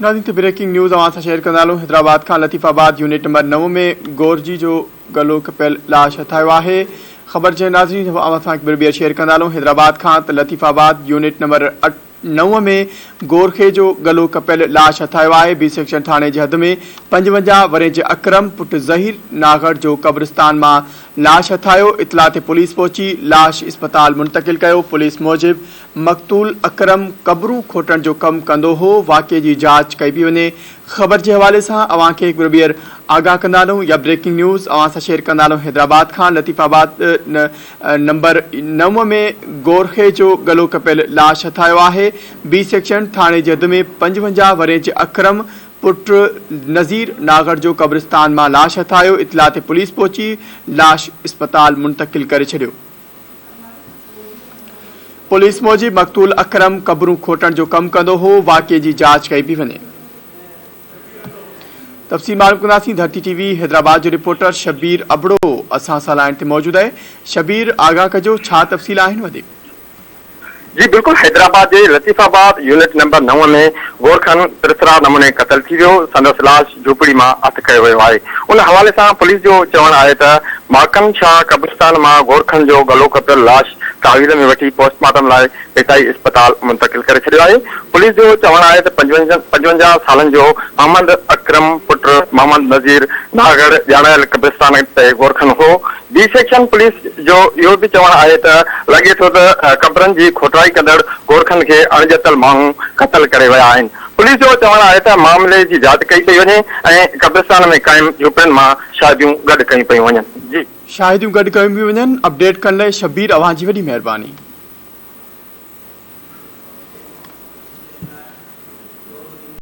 ناظرين ته breaking news اوهان سان شيئر ڪندا هلون حيدرآباد کان لطيف آباد يونٽ نمبر 9 ۾ گورجي جو گلو ڪپيل لاش هٿ آيو آهي خبر جنهن ناظرين اوهان سان هڪ ڀيرو ٻيهر شيئر ڪندا هلون حيدرآباد کان ته لطيف آباد يونٽ نمبر 9 ۾ گورخي جو گلو ڪپيل لاش هٿ آيو آهي بي سيڪشن ٿاڻي جي حد ۾ 55 ورهين جي اڪرم پٽ ظهير ناغڙ جو قبرستان مان لاش هٿ آيو اطلاع تي پوليس پهچي لاش اسپتال منتقل ڪيو پوليس موجب مقتول اڪرم قبرون کوٽڻ جو ڪم ڪندو هو، واقعي جي جاچ ڪئي پئي وڃي، خبر جي حوالي سان اوهان کي هڪ ڀيرو ٻيهر آگاهه ڪندا هلون يا بريڪنگ نيوز اوهان سان شيئر ڪندا هلون حيدرآباد کان لطيف آباد نمبر 9 ۾ گورخي جو ڳلو ڪپيل لاش هٿ آيو آهي، بي سيڪشن ٿاڻي جي حد ۾ 55 ورهين جي اڪرم پٽ نذير ناغڙ جو قبرستان مان لاش هٿ آيو، اطلاع تي پوليس پهچي لاش اسپتال منتقل ڪري ڇڏيو. پوليس موجب مقتول اڪرم قبرون کوٽڻ جو ڪم ڪندو هو، واقعي جي جاچ ڪئي پئي وڃي. تفصيل معلوم ڪنداسين ڌرتي ٽي وي حيدرآباد جو رپورٽر شبير ابڙو اسان سان لائين تي موجود آهي شبير آگاهه ڪجو ڇا تفصيل آهن وڌيڪ. جي بلڪل حيدرآباد جي لطيف آباد يونٽ نمبر 9 ۾ گورکن پراسرار نموني قتل ٿي ويو سندس لاش جهوپڙي مان هٿ ڪيو ويو آهي ان حوالي سان پوليس جو چوڻ آهي ته ماڪن شاهه قبرستان مان گورکن جو ڳلو ڪپيل لاش تحويل ۾ وٺي پوسٽ مارٽم لاء پيٽائي اسپتال منتقل ڪري ڇڏيو آهي. پوليس جو چوڻ آهي ته 55 سالن جو محمد اڪرم پٽ محمد نذير ناغڙ ڄاڻايل قبرستان تي گورکن هو. بي سيڪشن پوليس جو اهو به چوڻ آهي ته لڳي ٿو ته قبرن جي کوٽائي ڪندڙ گورکن کي اڻڄاتل ماڻهو قتل ڪري ويا آهن. پوليس جو چوڻ آهي ته معاملي جي جاچ ڪئي پئي وڃي ۽ قبرستان ۾ قائم جهوپڙين مان شاهديون گڏ ڪيون پيون وڃن. جي. شاهديون گڏ ڪيون پيون وڃن اپڊيٽ ڪرڻ لاء شبير اوهان جي وڏي مهرباني.